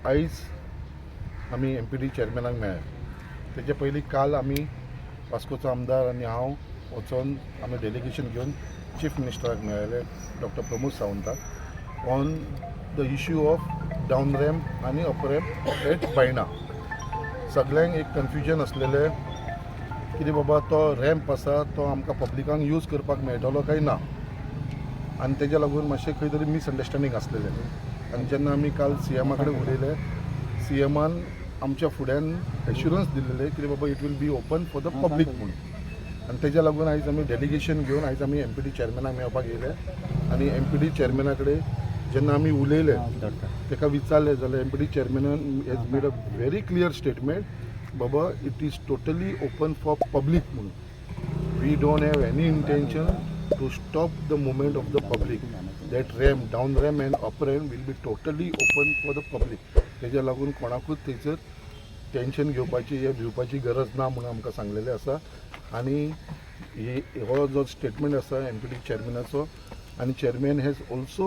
आयज आमी एमपीडी चेअरमॅनाक मेळ्ळे. तेजे पयलीं काल आमी वास्कोचो आमदार आनी हांव वचोन आमी डेलिगेशन घेवन चीफ मिनिस्टराक मेळ्ळे, डॉक्टर प्रमोद सावंताक, on the issue of down ramp आनी अप रॅम्प एट बायणा. सगळ्यांक एक कन्फ्युजन आसलेलें, कितें बाबा तो रॅम्प आसा तो आमकां पब्लिकांक यूज करपाक मेळटलो काय ना आनी तेज्या लागून मातशें खंय तरी मिसअंडरस्टँडींग आसलेलें. आनी जेन्ना आमी काल सीएमा कडेन उलयले, सीएमान आमच्या फुड्यान एश्युरन्स दिलेले की बाबा it will be open for the public म्हणून. आनी तेज्या लागून आयज आमी डेलिगेशन घेवन आयज आमी एमपीडी चेअरमॅनाक मेळपाक येयले. आनी एमपीडी चेअरमॅना कडेन जेन्ना आमी उलयले, ताका विचारलें जाल्यार MPD चेअरमॅनान has made a very clear statement, बाबा it is totally open for public म्हणून. We don't have any intention to stop the movement of the public. That ramp, down ramp and up ramp will be totally open for the public. तेज्या लागून कोणाकूच थंयसर tension घेवपाची या भिवपाची गरज ना म्हणून आमकां सांगलेलें आसा. आनी ही हो जो स्टेटमेंट आसा एमपीडी चेअरमॅनाचो आनी chairman has also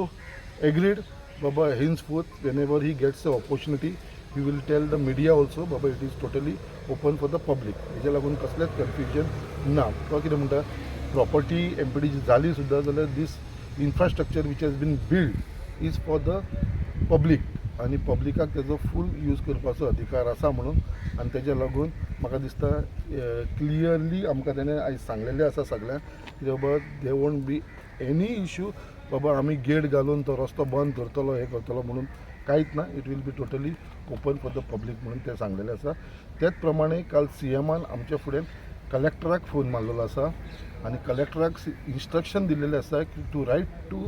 agreed बाबा henceforth whenever he gets a opportunity, he will tell the media also बाबा it is totally open for the public. हेज्या लागून कसलेंच कन्फ्युजन ना. तो कितें म्हणटा, प्रॉपर्टी एमपीडीची जाली सुद्दां जाल्यार this infrastructure which has been build is for the public आनी पब्लिकाक तेजो फूल यूज करपाचो अधिकार आसा म्हणून. आनी तेज्या लागून म्हाका दिसता क्लियरली आमकां तेणें आयज सांगलेलें आसा सगळ्यांक की बाबा there won't be any issue, बाबा आमी गेट घालून तो रस्तो बंद करतलो, हें करतलो म्हणून कांयच ना. It will be totally open for the public म्हणून तें सांगलेलें आसा. तेच प्रमाणे काल सीएमान आमच्या फुडें कलेक्टराक फोन मारलेलो आसा आनी कलेक्टराक इन्स्ट्रक्शन दिलेलें आसा की to write to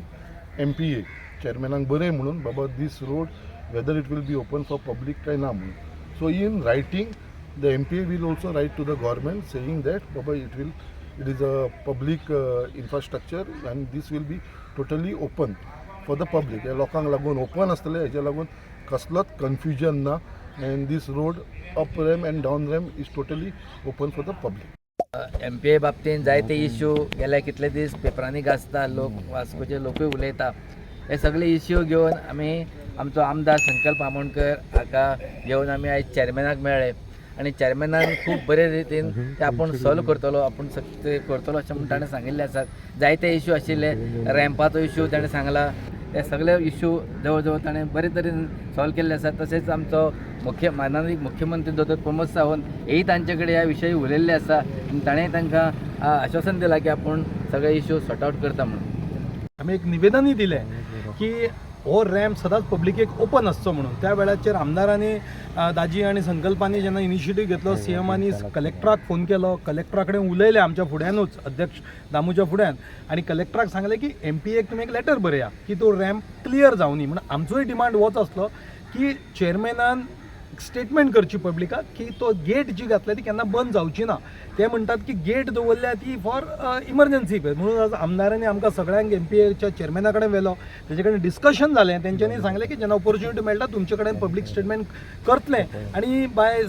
MPA चेअरमॅनाक बरय म्हणून बाबा this road whether it will be open for public काय ना म्हणून. So in writing the MPA will also write to the government saying that Baba it is a public infrastructure and this will be totally open for the public. हे लोकांक लागून open आसतलें. हेज्या लागून कसलोच कन्फ्युजन ना and this road, up ramp and down ramp, is totally open for the public. MPa बाबतीन जायते इश्यू गेले कितले दीस पेपरांनी गाजता, लोक वास्कोचे लोकूय उलयता. हे सगळे इश्यू घेवन आमी आमचो आमदार संकल्प आमोणकर हाका घेवन आमी आयज चेअरमॅनाक मेळ्ळे आनी चेअरमॅनान खूब बरे रितीन ते आपूण सॉल्व करतलो, आपूण ते करतलो अशें म्हूण ताणें सांगिल्लें आसात. जायते इश्यू आशिल्ले, रॅम्पाचो इश्यू ताणें सांगला, ते सगळे इश्यू जवळ जवळ ताणें बरे तरेन सॉल्व केल्ले आसात. तशेंच आमचो मुख्य मानादीक मुख्यमंत्री दोतोर प्रमोद सावंत हेय तांचे कडेन ह्या विशयी उलयल्ले आसा आनी ताणें तांकां आश्वासन दिलां की आपूण सगळे इश्यू सॉर्ट आवट करता म्हणून. आमी एक निवेदनूय दिलें की हो रॅम्प सदांच पब्लिकेक ओपन आसचो म्हणून. त्या वेळाचेर आमदारांनी दाजी आनी संकल्पांनी जेन्ना इनिशिएटीव घेतलो, सीएमानी कलेक्टराक फोन केलो, कलेक्टरा कडेन उलयले आमच्या फुड्यानूच, अध्यक्ष दामूच्या फुड्यान, आनी कलेक्टराक सांगलें की एमपीएक तुमी एक लेटर बरया की तो रॅम्प क्लियर जावनी म्हणून. आमचोय डिमांड होच आसलो की चेअरमॅनान स्टेटमेंट करची पब्लिकाक की तो गेट जी घातल्या ती केन्ना बंद जावची ना. ते म्हणटात की गेट दवरल्या ती फॉर इमर्जन्सी म्हणून. आज आमदारांनी आमकां सगळ्यांक एमपीएच्या चेअरमॅना कडेन व्हेलो, तेजे कडेन डिस्कशन जालें. तेंच्यांनी सांगलें की जेन्ना ऑपॉर्च्युनिटी मेळटा तुमचे कडेन पब्लीक स्टेटमेंट करतले. आनी बाय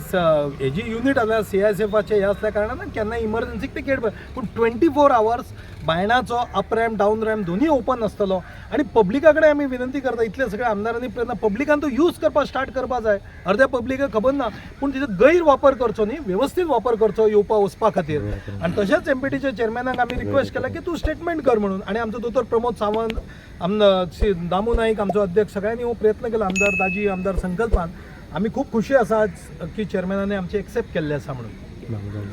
हेजी युनीट आसल्या सीआयएसएफाचे हे असल्या कारणान केन्ना इमर्जन्सीक ते गेट बंद, पूण 24 आवर्स बायणाचो अप रॅम्प, डावन रॅम्प दोन्ही ओपन आसतलो. आनी पब्लिका कडेन आमी विनंती करता, इतले सगळे आमदारांनी प्रयत्न, पब्लिकान तो यूज करपाक स्टार्ट करपा जाय. अर्द्या पब्लिकाक खबर ना, पूण तिचो गैरवापर करचो न्ही, वेवस्थीत वापर करचो येवपा वचपा खातीर. आनी तशेंच एमपीटीच्या चेअरमॅनाक आमी रिक्वेस्ट केला की तूं स्टेटमेंट कर म्हणून. आनी आमचो दोतोर प्रमोद सावंत, आमदार श्री दामू नाईक, आमचो अध्यक्ष, सगळ्यांनी हो प्रयत्न केला, आमदार दाजी, आमदार संकल्पान. आमी खूब खुशी आसा आज की चेअरमॅनाने आमचे एक्सेप्ट केल्ले आसा म्हणून.